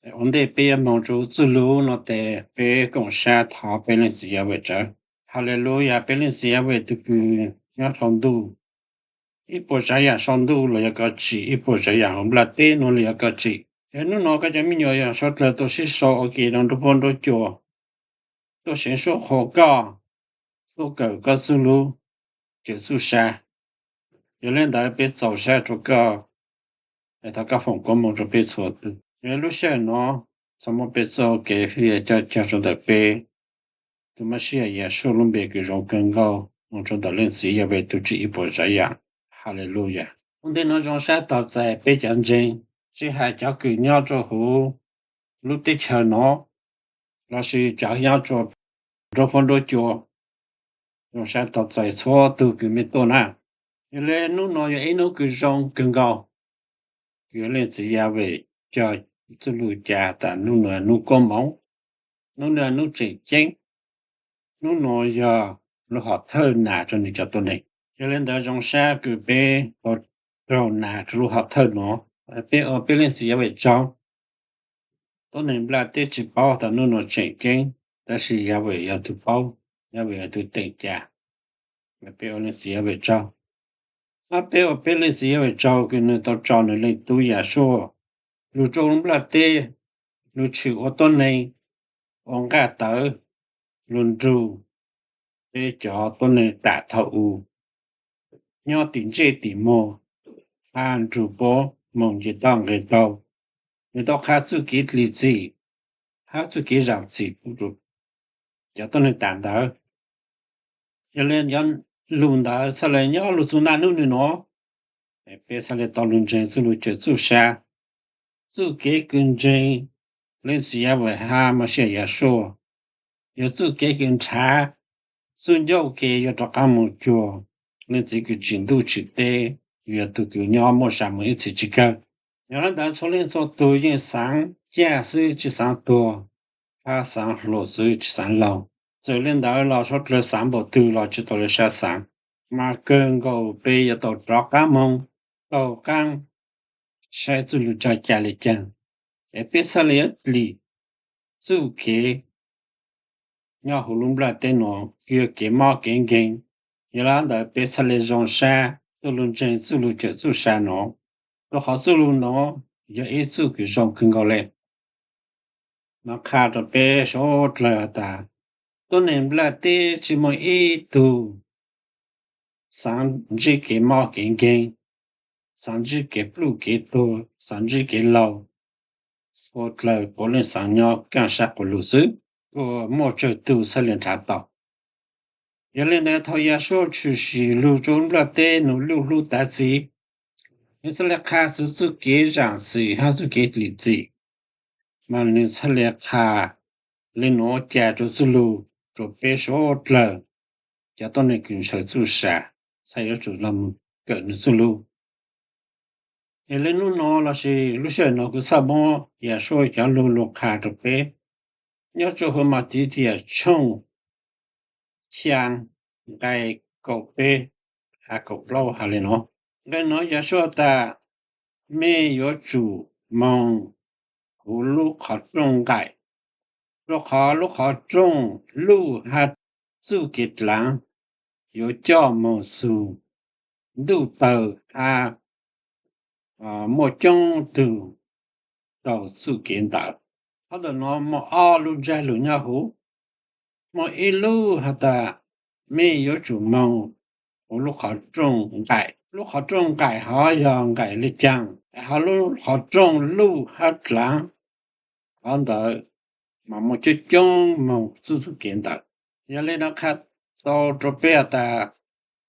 Ua ntej peb yuav moog rua txuj lug no tes peb koom sab thov peb Leej Txiv Yaj Vem tsawv. Haleluyas, peb Leej Txiv Yaj Vem tug kws nyob saum ntuj, ib puas tsav yaam saum ntuj los yog koj tsim, ib puas tsav yaam huv nplaj teb nuav los yog koj tsim. Yog nub nua koj cov me nyuam yog suav dlawg tuaj sib sau ua ke rua nruab huab nruab cua, tuaj seev suab qhuas koj, tuaj kawm koj txuj lug, kawm txuj sa. Yog le ntawd peb txaus sab rua koj, thov koj foom koob moov rua peb txhua tug. Yog lub sij hawm nuav txhob muab peb txuj kev hwj coj cog rua ntawm peb tug Mab Sij Yam Yeshua lub npe kws zoo kawg nkaus moog rua ntawm Leej Txiv Yaj Vem tug tsim ib puas tsav yaam. Haleluyas. Ua ntej nuav zoo sab tog txais peb cov ntseeg, tsi has cov kws nyob rua huv lub teb chaws nuav lossis cov nyob rua nruab huab nruab cua. Zoo sab tog txais txhua tug kws mej tuaj na. Yog le nub nuav yog ib nub kws zoo kawg nkaus, kws Leej Txiv Yaj Vem coj txuj lug ca tas nub nuav nub koob moov, nub nuav nub tseem ceeb, nub nuav yog lub hom thawj nas rua nwg cov tuab neeg. Yog le ntawd zoo sab kws peb ua raug nas rua lub hom thawj nuav, peb ua peb Leej Txiv Yaj Vem tsaug. Tuab neeg nplaj teb tsi paub tas nub nuav tseem ceeb, tab sis Yaj Vem yog tug paub, Yaj Vem yog tug teem ca. Peb ua Leej Txiv Yaj Vem tsaug. Hab peb ua peb Leej Txiv Yaj Vem tsaug kws nwg tau tso nwg Leej Tub Yeshua lug rua lub nplaj teb, lug tshwm ua tuab neeg, ua nqaj tawv, lug nrug peb cov tuab neeg tam thaum u, nyob tim ntsej tim muag, hab nrug puab moog nce toj nqe taug. Nwg tau qha txuj kev dlim txim hab txuj kev zaam txim pub rua cov tuab neeg tam ntawd. Yog le cov lug ntawd txhaj le nyob lug txug naj nub nwg nuav, peb txhaj le tau lug ntseeg txuj lug cawm txuj sa. Txuj kev kws ntseeg Leej Txiv Yaj Vem hab Mab Sij Yaj Yeshua yog txuj kev kws nrhav txuj ncauj ke yuav rov qaab moog cuag Leej Txiv kws tsim ntuj tsim teb, yog tug kws nyob muaj sa moog ib txhis tsi kawg. Yog le ntawd txhua leej txhua tug yeej xaav caj xwb tsi xaav tuag, hab xaav hluas xwb tsi xaav laug. Txawm le ntawd los suav dlawg xaav npaum twg los tsi tau le sab xaav. Mas kawg nkaus peb yuav tau rov qaab moog taug qaab saib txuj lug coj ca le caag, es peb txhaj le yuav dlim txuj kev nyob huv lub nplaj teb nuav kws yog kev mob kev nkeeg. Yog le ntawd peb txhaj le zoo sab tuaj lug ntseeg txuj lug cawm txuj sa nuav, rua qhov txuj lug nuav yog ib txuj kws zoo kawg nkaus le. Mas qha rua peb suav dlawg tas, tuab neeg nplaj teb tsi muaj ib tug xaav ntsib kev mob kev nkeeg, xaav ntsib kev pluj kev tuag, xaav ntsib kev laug. Suav dlawg puav leej xaav nyob kaaj sab quas lug xwb, kuas muaj tsawg tug txhaj le nrhav tau. Yog le ntawd thaum Yeshua tshwm sim lug rua lub nplaj teb nws lub hlub tav txim, nws txhaj le qha txug txuj kev zaam txim hab txuj kev dlim txim, mas nws txhaj le qha le nuav ca rua txuj lug rua peb suav dlawg cov tuab neeg kws ntshaw txuj sa, txhaj yuav tsum lug kawm nws txuj lug. Es le nub nuav lossis lub sij hawm nuav kuv txhaj muab Yeshua cov lug lug qha rua peb. Nyob rua huv Mathais tshooj xyaa nqai kaum peb has kaum plaub has le nuav. Nqe nuav Yeshua tas, mej yuav tsum moog huv lub qhov rooj nqaim, rua qhov lub qhov rooj luj hab txuj kev dlaav yuav coj moog txug ntuj tawg hab muaj coob tug taug txuj kev ntawd. Qhov ntawm nuav muaj ob lub ntsab lug nyob huv. Muaj ib lub has tas, mej yuav tsum moog huv lub qhov rooj nqaim. Lub qhov rooj nqaim hov yog nqaim le caag, hov lub qhov rooj luj hab dlaav, qhov ntawd mas muaj coob coob moog txuj txuj kev ntawd. Yog le nuav qha tau rua peb has tas,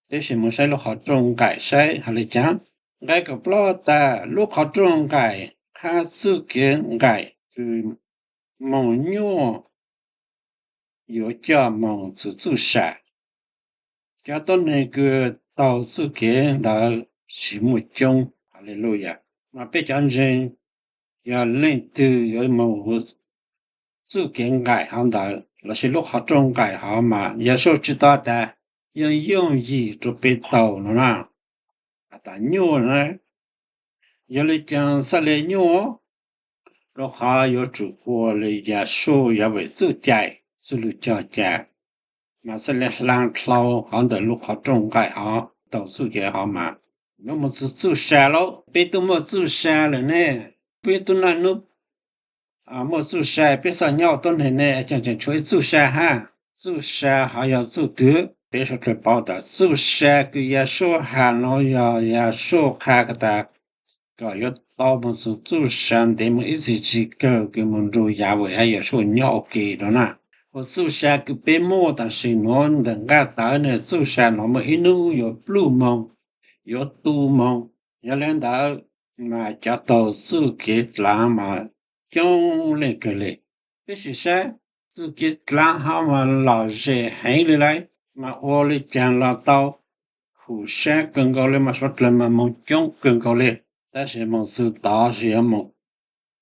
peb sim moog saib lub qhov rooj nqaim saib has le caag. Nqe kaum plaub tas, lub qhov rooj nqaim hab txuj kev nqaim kws moog nyuaj yuav coj moog txug txuj sa. Cov tuab neeg kws taug txuj kev ntawd tsis muaj coob. Haleluyas. Mas peb cov ntseeg, yog leej twg yuav moog huv txuj kev nqaim hov ntawd lossis lub qhov rooj nqaim hov mas Yeshua tsi tau tas yeej yooj yim rua peb taug nuav na. Has tas nyuaj na. Yog le caag txhaj le nyuaj? rau qhov yuav tsum ua li Yasua Yahweh txuj cai, txuj lug cog cai, mas xav li hla dlhau hov ntawm lub qhov rooj nqaim hov tau txuj cai hov mas yuav moog txug txuj sa lauj. Peb tub muaj txuj sa lawm ne, peb tub naj nub muaj txuj sa, peb xav nyob tuab neeg ne, tseem tseem tshuav ib txuj sa hab. Txuj sa hov yog txuj twg? Peb suav dlawg paub tas txuj sa kws Yasua has nuav yog Yasua qha tas kom yuav tau moog txug txuj sa ntev moog ib txhis tsis kawg kws moog nrug Yahweh hab Yasua nyob ua ke no na. Ua txuj sa kws peb muaj tam sim nuav ntawm nqaj tawv ne, txuj sa nuav muaj ib nub yuav pluj moog, yuav tu moog. Yog le ntawd mas cov taug txuj kev dlaav mas coob leej kawg le. Peb sim saib txuj kev dlaav hov mas lom zem heev li lauj, mas ua li caag los tau hum sab kawg nkaus li, mas suav dlawg mas moog coob kawg nkaus li. Tab sis moog txug tod tsis yog moog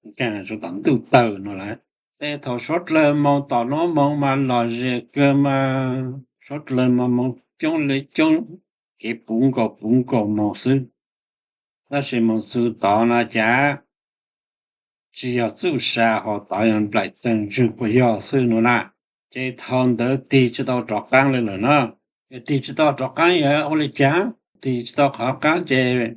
nkaag rua tom ntuj tawg no lawm. Ces thaum suav dlawg moog tom nuav moog mas lom zem kawg mas suav dlawg mas moog coob li coob, kev puv nkaus puv nkaus moog xwb. Tab sis moog txug tod no cas tsis yog txuj sa, hauv tod yog nplaim tawg ntswg quas yog xwb no na. Ces thaum ntawd tig tsis tau rov qaab li lawm na. Yog tig tsis tau rov qaab yog ua li cas? Tig tsis tau rov qaab ces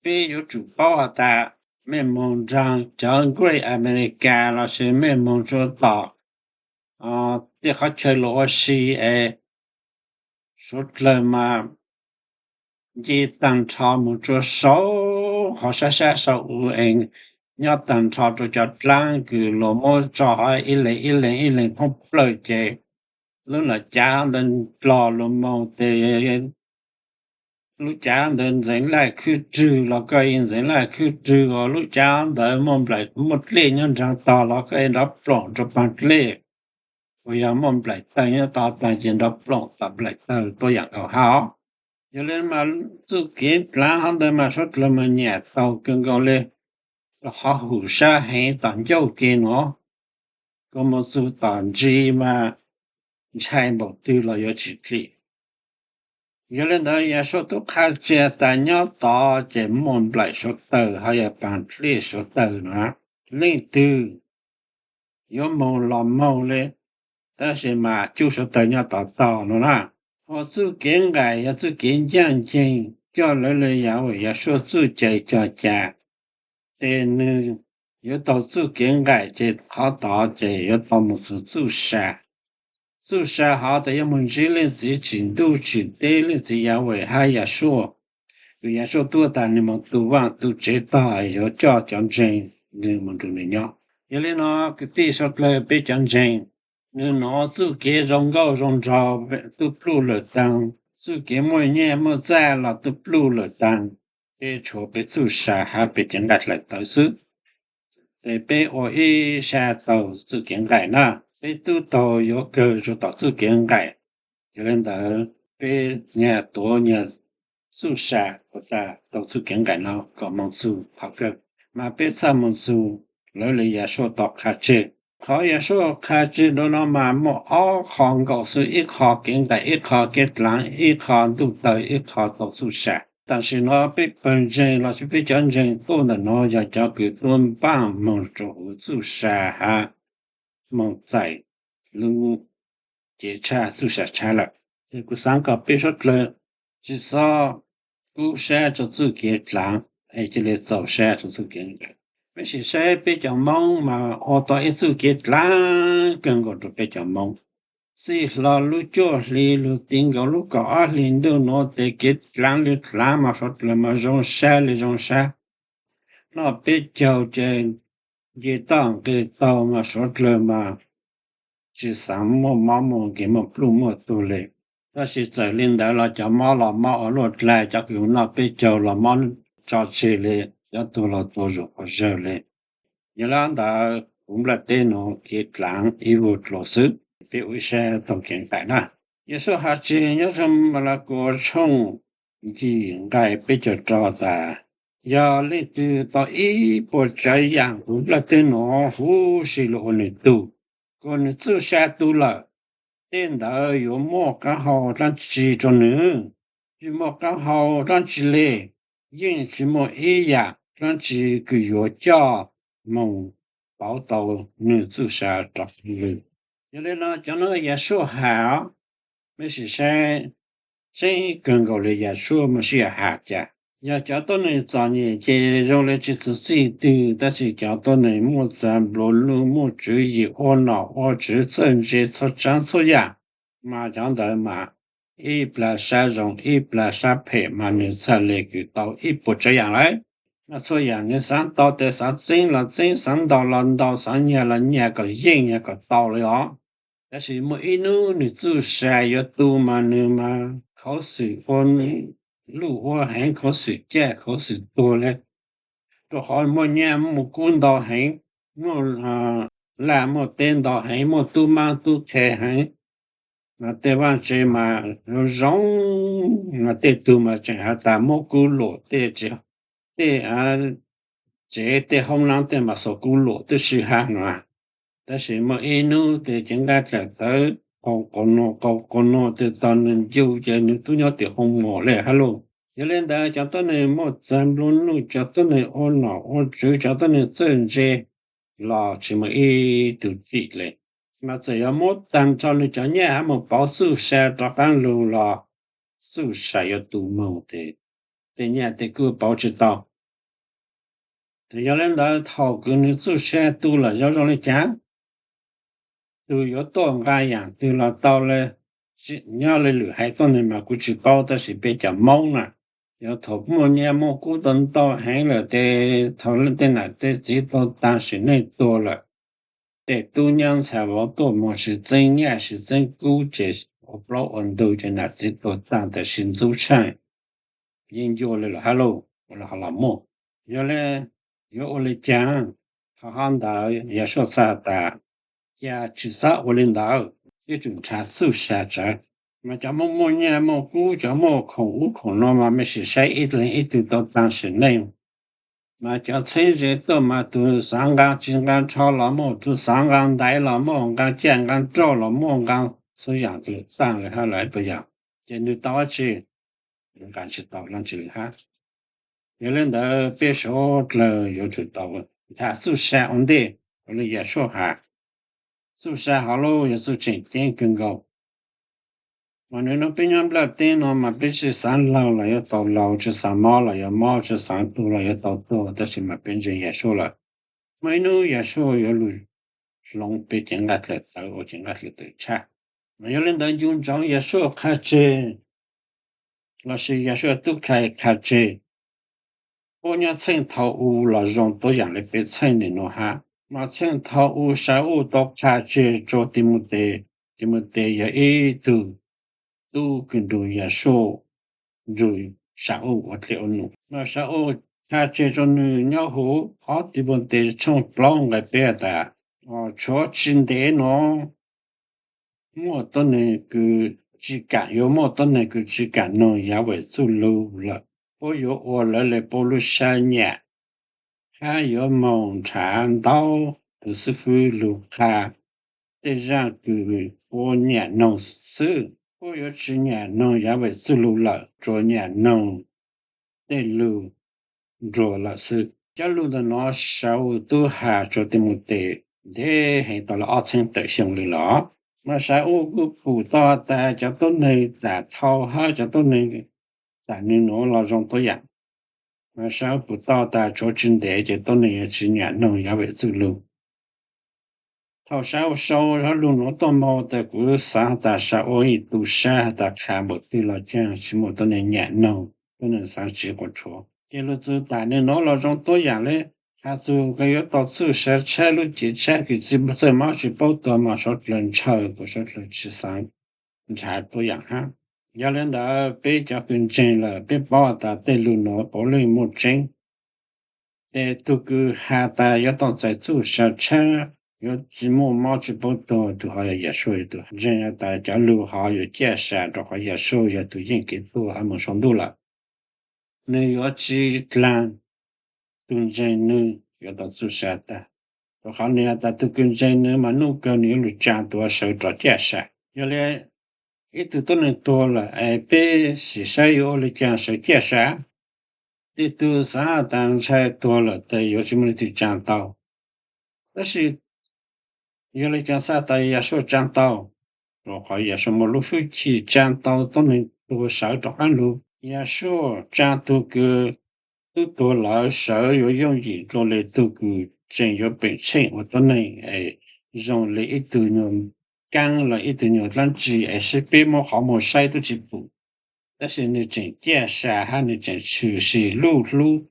peb yuav tsum paub has tas mej moog nraag cov Great America lossis mej moog rua tom tej qhov chaw lug ua si es suav dlawg mas nce taag nrho moog rua saum qhov sab sab saum u es nyob taag nrho rua cov dlaab kws luas muab tso hov ib leeg ib leeg ib leeg thoob plawg ces lub nram cav ntawd nplog lug moog tes lub cav ntawd ntxeev laj khwb rwg los koj yeej ntxeev laj khwb rwg, lub cav ntawd muaj nplaim muaj dlej nyob nraag tog los koj yeej nrov ploom rua paag dlej. Uas yog muaj nplaim tawg nyob tog taag ces nrov ploom tom nplaim tawg tuab yaam nkaus hab. Yog li mas txuj kev dlaav hov ntawd mas suav dlawg mas nyam taug kawg nkaus li, rua qhov hum sab heev tom ncauj ke nuav, kuas moog txug tom ntsis mas ntshai npaum twg los yuav tsis dlim. Yog li ntawd Yasua tub qha tseg tas nyob tod ces muaj nplaim suav tawg hab yog paag dlej suav tawg no. Leej twg yuav moog los moog li, tab sis mas cub suav tawg nyob tod tog no na. Ua txuj kev nqaim yog txuj kev ncaaj nceeg coj lawv li Yahweh Yasua txuj cai cog cai, ces nwg yuav taug txuj kev nqaim ces qhov tod ces yuav tau moog txug txuj sa. Txuj sa hov tas yuav moog ntsib leej txiv tsim ntuj tsim teb, leej txiv Yahweh hab Yasua. Kws Yasua tuaj tas nwg moog tu vaaj tu tsev tog yuav coj cov ntseeg nwg moog nrug nwg nyob. Yog li no kwv tij suav dlawg peb cov ntseeg, nwg nuav txuj kev zoo nkauj zoo nraug tub pluj lawm taag, txuj kev muaj nyaj muaj txaj los tub pluj lawm taag, peb tshuav peb txuj sa hab peb cev nqaij dlaim tawv xwb. Ces peb ua ib sab taug txuj kev nqaim na, peb tub taug yuav kawg rua tom txuj kev nqaim. Yog li ntawd peb nyag tuav nyag txuj sa ua tas taug txuj kev nqaim no kom moog txug qhov kawg, mas peb txhaj moog txug lawv li Yasua tau qha tseg. Qhov Yasua qha tseg rua no mas muaj ob qho nkaus xwb, ib qho kev nqaim, ib qho kev dlaav, ib qho ntuj tawg, ib qho taug txuj sa. Tam sim no peb pawg ntseeg lossis peb cov ntseeg tuaj ntawm no yog cov kws tuaj npaaj moog rua huv txuj sa hab moog txais lub cev tshaj txuj sa tshab lawm. Ces kuv xaav kom peb suav dlawg tsi xob kub sab rua txuj kev dlaav es cia li txaus sab rua txuj kev nqaim. Peb sim saib peb cov Moob mas ua tau ib txuj kev dlaav kawg nkaus rua peb cov Moob. Txij hlo lub cuaj hli lug ti nkaus lub kaum ob hli ntuj nuav tes kev dlaav li dlaav mas suav dlawg mas zoo sab li zoo sab. Noj peb caug ces nce toj nqis taug mas suav dlawg mas tsi xaav muaj mob muaj nkeeg muaj pluj muaj tug li. Tab sis txawm li ntawd los cov mob los mob ua luaj dlai, cov kws noj peb caug los mob tso tseg li, cov tuag los tuag zuj quas zawg li. Yog li ntawd kuv nplaj teb nuav kev dlaav ib vuag dlua xwb, peb ua ib sab taug kev nqaim na. Yexus has tseg nyob rua Malakaus tshooj yim nqai peb caug rau tas, yog leej twg tau ib puas tsav yaam kuv nplaj teb nuav huv si lug ua nwg tug, kuas nwg txuj sa tu lawm, tej ntawd yuav muaj qaab hau dlaab tsi rua nwg? Tsi muaj qaab hau dlaab tsi li, yeej tsi muaj ib yaam dlaab tsi kws yuav coj moog pauv tau nws txuj sa rov qab lug. Yog li no cov nuav Yasua has os, mej sim saib tseeb kawg nkaus li Yasua muaj sij hawm has cas. Yog cov tuab neeg txom nyem ces zoo li tsis txug txij twg, tab sis cov tuab neeg muaj txag nplua nuj, muaj tswv yim, ua nom ua tswv, txawj ntse txhua tsav txhua yam, mas cov ntawd mas ib plag sab zoo ib plag sab phem mas nws txhaj le kws tau ib puas tsav yam lawm. Mas txhua yam nws xaav tau tes xaav txeeb los txeeb, xaav ntau los ntau, xaav nyag los nyag kom yeej nyag kom tau li os. Tab sis muaj ib nub nws txuj sa yuav tu mas nws mas khuv xim ua luj ua heev, khuv xim caj, khuv xim tuag li, rau qhov muaj nyaj muaj kub ntau heev, muaj laj muaj teb ntau heev, muaj tub maab tub qhe heev, mas tej vaaj tse mas zoo zoo, mas tej tug mas tseem has tas muab kub luam, tej tsev, tej hoob nab tej mas xuas kub luam tib si hab no. Tab sis muaj ib nub tej cev nqaij dlaim tawv qau qau nuav qau qau nuav tej tog nws ncu ces nws tub nyob tim hoo mom le hab lauj. Yog li ntawd cov tuab neeg muaj txag nplua nuj, cov tuab neeg ua nom ua tswv, cov tuab neeg txawj ntse los tsis muaj ib tug tim li. Mas txawm yuav muab taag nrho nws cov nyaj hab moog pauv txuj sa rov qaab lug los txuj sa yuav tu moog tes tej nyaj tej kub pauv tsis tau. Tes yog li ntawd thaum kws nws txuj sa tu lawm yuav zoo li cas, tug yuav tuaj nqaa yaam twg los tau li. Nyob li lwm haiv tuab neeg mas kuv tsis paub, tab sis peb cov Moob na, yuav thaum muaj nyaj muaj kub tau ntau heev lawm tes thaum tej nam tej txiv tau taag sim neej tuag lawm, tej tub nyab ntxhais vauv tuaj moog sib txeeb nyaj sib txeeb kub ces ua plaub ua ntug ces nam txiv tuag taag tam sim ntxub tshaaj yeej ncua li lawm hab lauj, ua li hov los muaj. Yog li yuav ua li cas? Qhov hov ntawd Yasua txhaj has tas, ca tsis xob ua li ntawd, yuav tsum nrhav txuj sa tsawv. Mas cov muaj muaj nyaj muaj kub, cov muaj khoom ub khoom no mas mej sim saib ib leeg ib tug tau taag sim neej. Mas cov txheeb ze tuaj mas tug xaav nqaa tsis nqaa rho los muaj, tug xaav nqaa ntaiv los muaj, nqaa caj nqaa roj los muaj, nqaa txhua yaam lug taag lawm hab lawm puas yog? Ces nws tau dlaab tsi? Nqaa tsis tau dlaab tsi li hab. Yog li ntawd peb suav dlawg yuav tsum tau nrhav txuj sa ua ntej, ua li Yasua has. Txuj sa hov lauj yog txuj tseem ceeb kawg nkaus. Mas nws nua peb nyob nplaj teb no mas peb tsis xaav laug los yuav tau laug, tsis xaav mob los yuav mob, tsis xaav tuag los yuav tau tuag, tab sis mas peb ntseeg Yasua lawm, muaj ib nub Yasua yuav lug hloov peb cev nqaij dlaim tawv ua cev nqaij dlaim tawv tshaj. Mas yog li ntawd ncu ntsoov Yasua qha tseg lossis Yasua tub khai qha tseg, puab nyob txheej thaum u los zoo tuab yaam li peb txheej nim no hab. Mas txheej thaum u Sa-uj tau qha tseg rua Timutes, Timutes yog ib tug tub kws nrug Yasua nrug Sa-uj ua dlej ua num. Mas Sa-uj qha tseg rua nws nyob huv ob Timutes tshooj plaub nqai peb has tas, tshuav tsis ntev no muaj tuab neeg kws tsis kam, yuav muaj tuab neeg kws tsis kam noog Yahweh txuj lug lawm. Puab yuav ua lawv le puab lub sab nyam, hab yuav moog nrhav ntau tus xib fwb lug qha tej zaaj kws puab nyam noog xwb. Puab yuav tsis nyam noog Yahweh txuj lug lawm, tsuas nyam noog tej lug nruag lawm xwb. Cov lug ntawm no Sa-uj tub has rua Timutes ntev heev tau le ob txheeb tawm xyoo li lawm. Mas Sa-uj kuj pum tau tas cov tuab neeg tam thau hab cov tuab neeg tam nwg nuav los zoo tuab yaam. Mas Sa-uj pum tau tas tshuav tsis ntev ces tuab neeg yuav tsis nyam noog Yahweh txuj lug. Thaum Sa-uj sau zaj lug nuav tuaj moog tas kuv xaav has tas Sa-uj ib tu sab has tas qha npaum twg los caag tsis muaj tuab neeg nyam noog, tuab neeg xaav tsiv quas tshuav. Ces lug txug tam nwg nuav los zoo tuab yaam le, has txug kws yuav tau txuj sa tshab lub cev tshab kws txawj mob tsis paub tuag mas suav dlawg ntshaw kuas suav dlawg tsis xaav nrhav tuab yaam hab. Yog li ntawd peb cov kws ntseeg lawm peb paub has tas tej lug nuav puav leej muaj tseeb. Ces tug kws has tas yuav tau txais txuj sa tshab, yuav tsis muaj mob tsis paub tuag, tug hov yog Yahshua, yog tug ntseeg has tas cov lug hov yuav ciaj sa rua qhov Yahshua yog tug yeej kev tuag hab moog sau ntuj lawm. Nwg yuav tsis dlaag, tug ntseeg nwg yuav tau txuj sa tag, rua qhov nwg has tas tug kws ntseeg nwg mas nub kawg nwg yuav lug tsaa tug sawv rov ciaj sa. Yog li ib tug tuab neeg tuag lawm es peb sim saib yuav ua li caag sawv ciaj sa. Tej tug xaav has tas ntshai tuag lawm tes yuav tsis muaj leej twg tsaa tau. Tab sis yog li cas Xatas Yasuj tsa tau? Rau qhov Yasuj muaj lub hwj chim tsa tau tuab neeg tuag sawv rov qab lug. Yasuj tsa tug kws twb tuag lawm sawv yuav yooj yim dlua le tug kws tseem yuav pem tsheej ua tuab neeg es zoo li ib tug nyuag kaab los ib tug nyuag dlaab tsi es sib peb muab qhov muag saib tub tsi pum. Tab sis nwg tseem ciaj sa hab nwg tseem tshwm sim luj hlub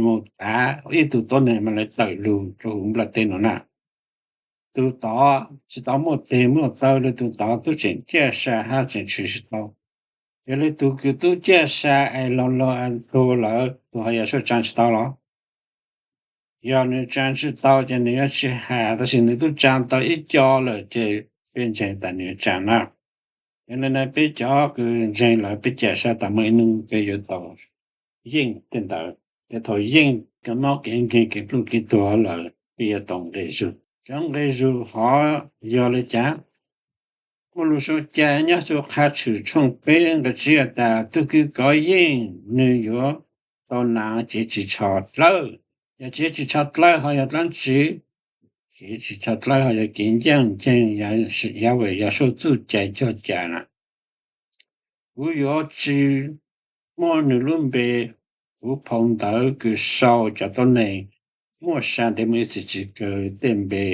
mus tav ib tug tuab neeg mas le tawm lug rua huv nplaj teb nuav na. Tug tod tsis tau muaj teg muaj taw le, tug tod tub tseem ciaj sa hab tseem tshwm sim tau. Yog le tug kws tub ciaj sa es laug laug tuag lawm tug ho Yasuj tsa tsi tau los? Yog nwg tsa tsi tau ces nwg yuav tsi has, tab sis nwg tub tsa tau ib co lawm ces peb ntseeg tas nwg yuav tsa na. Yog le na peb cov kws ntseeg lawm peb cam sa tas muaj ib nub peb yuav tau yeej tej ntawd, ces thaum yeej kev mob kev nkeeg kev pluj kev tuag lawm peb yuav tau nqe zug. Cov nqe zug hov yog le caag? Muaj lug sau cai nyob su Qha Tshwm tshooj peb nqe tsib has tas, tug kws kov yeej nwg yuav tau naav cev ris tsho dlawb. Yog cev ris tsho dlawb ho yog dlaab tsi? Cev ris tsho dlawb ho yog kev ncaaj nceeg Yahweh Yasuj txuj cai cog cai na. Kuv yuav tsi muab nwg lub npe, kuv phau ntawv kws sau cov tuab neeg muaj sa ntev muaj ib txhis tsis kawg tej npe.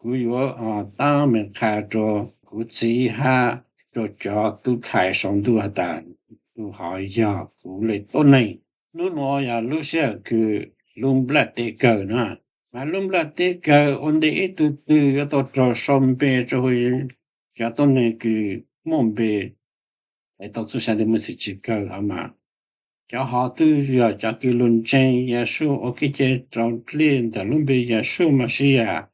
Kuv yuav taab meem qha rua kuv txiv hab rua cov tub khai sau ntuj has tas, tug hov yog kuv le tuab neeg. Nub nuav yog lub sij hawm kws lub nplaj teb kawg na, mas lub nplaj teb kawg ua ntej ib tug twg yuav tau raug sau npe rua huv cov tuab neeg kws muaj npe es tau txuj sa ntev muaj ib txhis tsis kawg hov mas. Cov hov twb yog cov kws lug ntseeg Yasuj ua kev cai raus dlej ntawm lub npe Yasuj Mashiach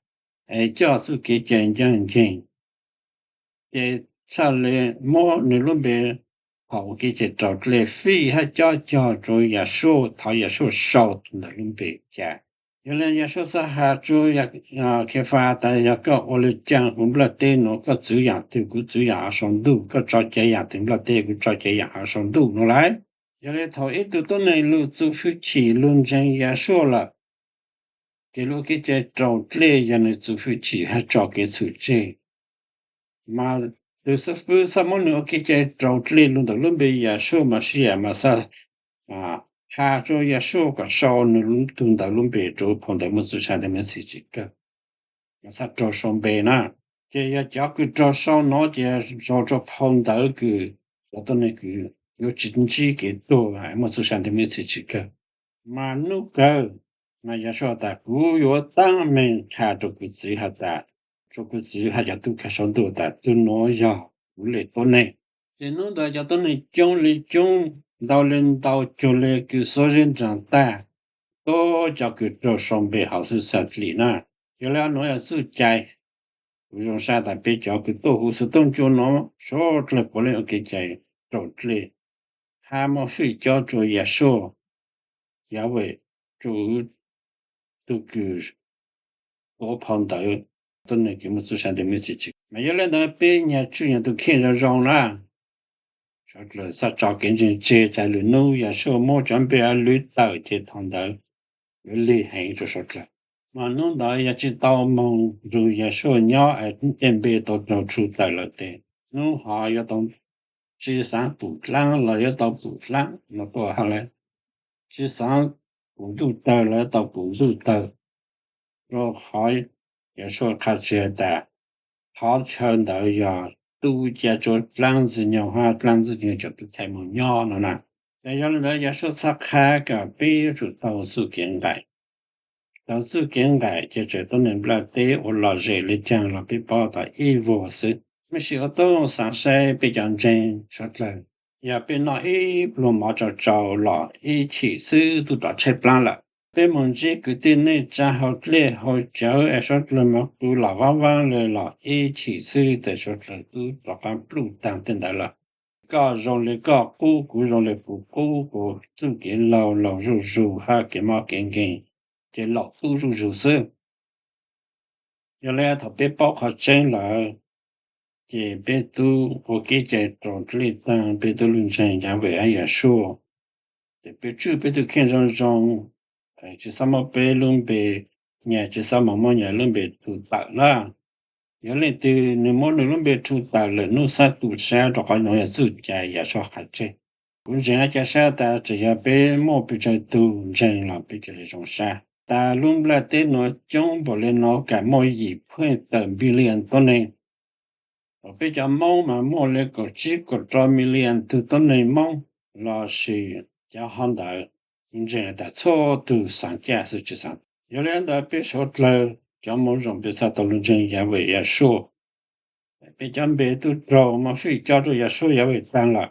es coj txuj kev cai ncaaj nceeg. Ces txhaj le muab nwg lub npe thaum ua kev cai raus dlej fij hab cob cog rua Yasuj, thov Yasuj sau tug ntawd lub npe ca. Yog le Yasuj txhaj has rua Khefas tas, yog koj ua le caag huv nplaj teb nuav, koj txwv yaam twg kuv txwv yaam hov sau ntuj, koj tso cai yaam twg nplaj teb kuv tso cai yaam hov sau ntuj nuav lawm. Yog le thaum ib tug tuab neeg lug txuj fwj chim lug ntseeg Yasuj lawm, ces lub kev cai raus dlej yog nwg txuj fwj chim hab tso kev txhum tseg. Mas tug xib fwb txhaj muab nwg ua kev cai raus dlej lug ntawm lub npe Yasuj Mashiach mas txhaj has rua Yasuj kom sau nwg tug ntawd lub npe rua huv phau ntawv muaj txuj sa ntev muaj ib txhis tsis kawg, mas txhaj raug sau npe na. Ces yog cov kws raug sau nuav ces raug rua phau ntawv kws cov tuab neeg kws yuav tsi ntsib kev tuag muaj txuj sa ntev muaj ib txhis tsis kawg. Mas nub kawg, mas Yasuj tas kuv yuav taab meeg qha rua kuv txiv has tas, rua kuv txiv hab cov tub kha saum ntuj tas tug nuav yog kuv le tuab neeg. Ces nub ntawd cov tuab neeg coob le coob, ntau le ntau, cuag le kws xuab zeb nraag tag, tuab cov kws raug sau npe hauv xwb xav dlim na. Yog le nuav yog txuj cai. Kuv zoo sab tas peb cov kws tuaj huv xwb tuaj ncua nuav suav dlawg puav leej ua kev cai raus dlej hab muab fij cob rua Yasuj, Yahweh, rua tug kws ua phau ntawv tuab neeg kws muaj txuj sa ntev muaj ib txhis tsis kawg. Mas yog le ntawd peb nyag tswj nyag tug kheej zoo zoo na. Suav dlawg txhaj tso kev ntseeg tseg, tsam lwm nub Yasuj muab cov npe lwv tawm ces thaum ntawd yuav lig heev rua suav dlawg. Mas nub ntawd yog tsi tau moog nrug Yasuj nyob es tej npe tau raug tshu tawm lawm tes nub hov yuav tau tsi xaav pum dlaab los yuav tau pum dlaab no tuaj hab le, tsi xaav pum ntuj tawg los yuav tau pum ntuj tawg. Rua qhov Yasuj qha tsi has tas qhov chaw ntawd yog tu ca rua dlaab ntxwg nyoog hab dlaab ntxwg nyoog cov tub chaw moog nyob no na. Ces yog le ntawd Yasuj txhaj qha kom peb yuav tsum taug txuj kev nqaim. Taug txuj kev nqaim ces txawm tuab neeg nplaj teb ua lom zem le caag los peb paub tas ib vuag xwb. Mej sim ua tub xaav saib peb cov ntseeg suav dlawg, yog peb noj ib pluag mov tsau tsau los ib chim xwb tub rov tshaib plaab lawm. Peb moog ntsib kwv tij neej tsaa hauv dlej hauv cawv es suav dlawg moog qw los vaab vaab le los ib chim xwb tes suav dlawg tub rov qaab pluj taag tej ntawd lawm. Koj zoo le koj qub, kuv zoo le kuv qub, kuv txuj kev laug laug zuj zug hab kev mob kev nkeeg ces laug tub zuj zug xwb. Yog le thaum peb paub qhov tseeb lawm, ces peb tub ua kev cai raus dlej taag, peb tub lug ntseeg Yahweh hab Yasuj, ces peb tswj peb tug kheej zoo zoo, tsi xaav muab peb lub npe nyag tsis xav mus muab nyag lub npe rhu tawm na. Yog leej twg nws muab nws lub npe rhu tawm lawm, hnub xab tu sab rau qhov nuav yog txuj cai Yawm Saub qha tseg. Kuv ntseeg ca sab tas tseem yog peb muaj pes tsawg tug ntseeg los peb ca le zoo sab. Tas lub nplaj teb nuav coob npaum le nuav, kam muaj yim pheej tawm billion tuab neeg. Thaum peb cov Moob mas muaj le kaum tsib kaum rau million tug tuab neeg Moob, lossis cov hov ntawd, kuv ntseeg tas txhua tug xaav caj xwb tsis xaav. Yog le ntawd peb suav dlawg cov Moob Zoo peb txhaj tau lug ntseeg Yawm Saub, Yawm Saub. Peb cov npe tub rog muaj fij coj rau Yawm Saub Yawm Saub taag lawm.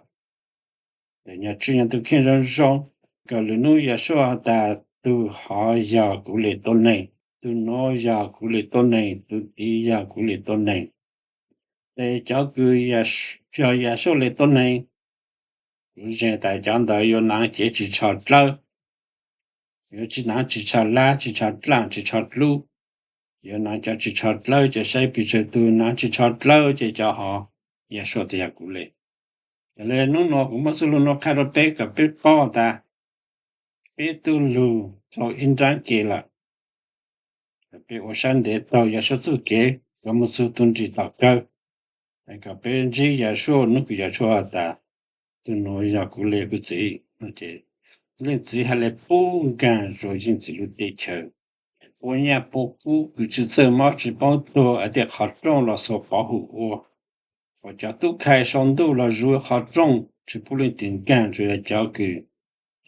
Ces nyag tswj nyag tug kheej zoo zoo, kom lwm hnub Yawm Saub has tas tug hov yog kuv le tuab neeg, tug nuav yog kuv le tuab neeg, tug tid yog kuv le tuab neeg. Ces cov kws yog Yawm Saub le tuab neeg, kuv ntseeg tas cov ntawd yuav naav cev tsis tsho dlawb, yuav tsis naav tsis tsho lab, tsis tsho dlaaj, tsis tsho dlub. Yuav naav cov tsis tsho dlawb, ces saib pes tsawg tug naav tsis tsho dlawb ces cov hov Yawm Saub tas yog kuv le. Yog le hnub nuav kuv muab txuj lug nuav qha rau peb kom peb paub tas peb tub lug dhau ib nraab kev lawm. Peb ua sab ntev taug Yawm Saub txuj kev kom moog txug tug nrim tom kawg, kom peb ntsib Yawm Saub hnub kws Yawm Saub has tas tug nuav yog kuv le kuv txiv. Leej txiv has le pub nkaag rua leej txiv lub teb chaws, pub nyaj pub kub, kws tsis txawj mob tsis paub tuag, hais tej qhov rooj los xuas pov hum ua, kom cov tub khai sau ntuj los zuv qhov rooj, tsis pub leej twg nkaag, tsuas yog cov kws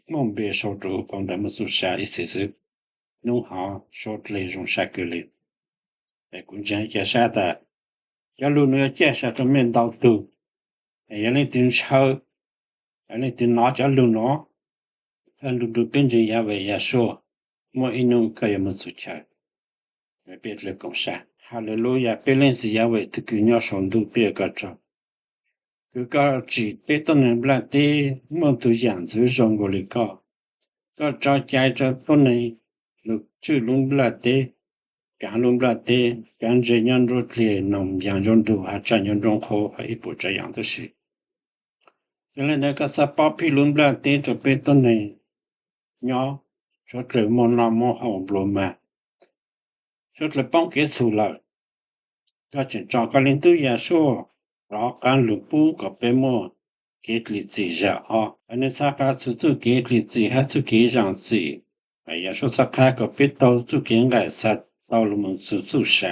muaj npe sau rua hauv paus ntawv moog txuj sa ib txhis xwb. Hnub hov suav dlawg zoo sab kawg le. Es kuv ntseeg ca sab tas cov lug nuav yuav caj sa rua mej ntau tug. Yog leej twg ntshaw, yog leej twg nov cov lug nuav, koj lug nrug peb ntseeg Yawm Saub, muaj ib hnub koj yuav moog txug chaw. Peb dlawg koom sab. Haleluyas, peb Leej Txiv Yawm Saub tug kws nyob saum ntuj, peb ua koj tsaug. Kws koj tsim peb tuab neeg nplaj teb muaj tug yaam ntxwv zoo nkaus li koj. Koj tso cai rua tuab neeg lug tswj lub nplaj teb, kaav lub nplaj teb, kaav ntses nyob nruab dlig, noog yaas nyob nruab ntug, hav tsaaj nyob nruab nqhuab, ib puas tsav yaam tub si. Yog le ntawd koj txhaj pob phij lub nplaj teb rua peb tuab neeg nyob, suav dlawg muaj noj muaj haus nplua mag, suav dlawg poob kev txhum lawm. Koj tseem tso koj Leej Tub Yawm Saub rov qaab lug pub kom peb muaj kev dlim txim zaum ob. Nwg txhaj qha txug txuj kev dlim txim hab txuj kev zaam txim. Yawm Saub txhaj qha kom peb taug txuj kev nqaim xa tau lug moog txug txuj sa.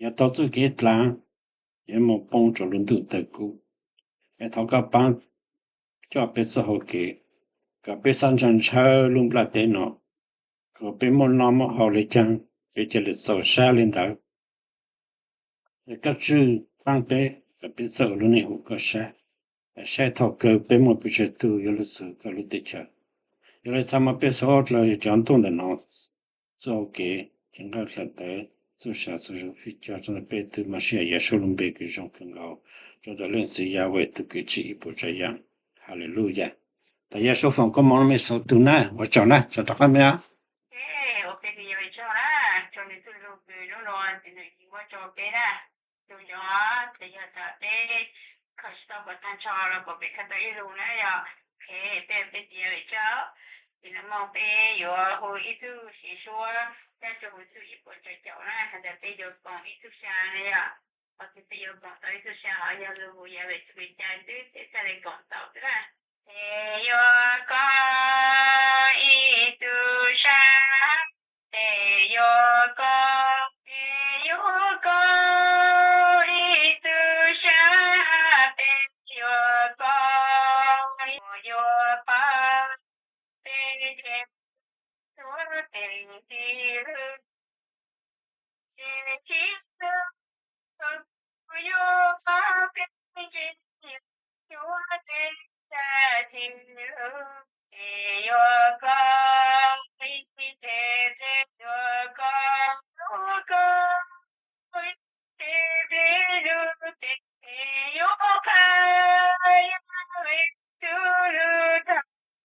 Yog taug txuj kev dlaav, yuav moog poob rua lub ntuj tawg kub. Es thov koj paab coj peb txuj hau kev, kom peb xaav ntshaw ntshaw lub nplaj teb nuav, kom peb muaj noj muaj haus le caag, peb ca le txaus sab le ntawd. Es koj tswj paab peb kom peb txawj ua lub neej huv koj sab, saib thaum kawg peb muaj pes tsawg tug yuav lug txug koj lub teb chaws. Yog le txhaj muaj peb suav dlawg cov ntuj ntawm no txuj hau kev, ces nqaj dlaim tawv, txuj sa txuj zug fij coj rua peb tug Mauxiyas Yawm Saub lub npe kws zoo kawg nkaus, rua ntawm Leej Txiv Yawm Saub tug kws tsim ib puas tsav yaam. Haleluyas. Thov Yawm Saub foom koob moov rua mej txhua tug na, ua tsaug na, tsaug rov qab mej. Ua peb Leej Txiv Yawm Saub na, tsaug nwg txuj lug kws nub nua nwg muab rua peb na. Tug nyob, txawm yog tas peb kho tsis tau puas taag nrho los kom peb kho tau ib lug na yog. Peb, peb Txiv Yawm Saub, txij no moog peb yuav hu ib txuj siv suab, taj txug huv txuj ib puas tsav caum na, has tas peb yuav koom ib txuj sa na yog. Qhov kws peb yuav koom tau ib txuj sa hov yog lug hu Yawm Saub txuj kev cai xwb, peb txhaj le koom tau xwb na. Peb yuav koom ib txuj sa, peb yuav koom, peb yuav koom ib txuj sa, peb yuav koom, yuav pab peb txhua tes txiv lug, tes txiv lug, yuav pab peb txhua tes txiv lug.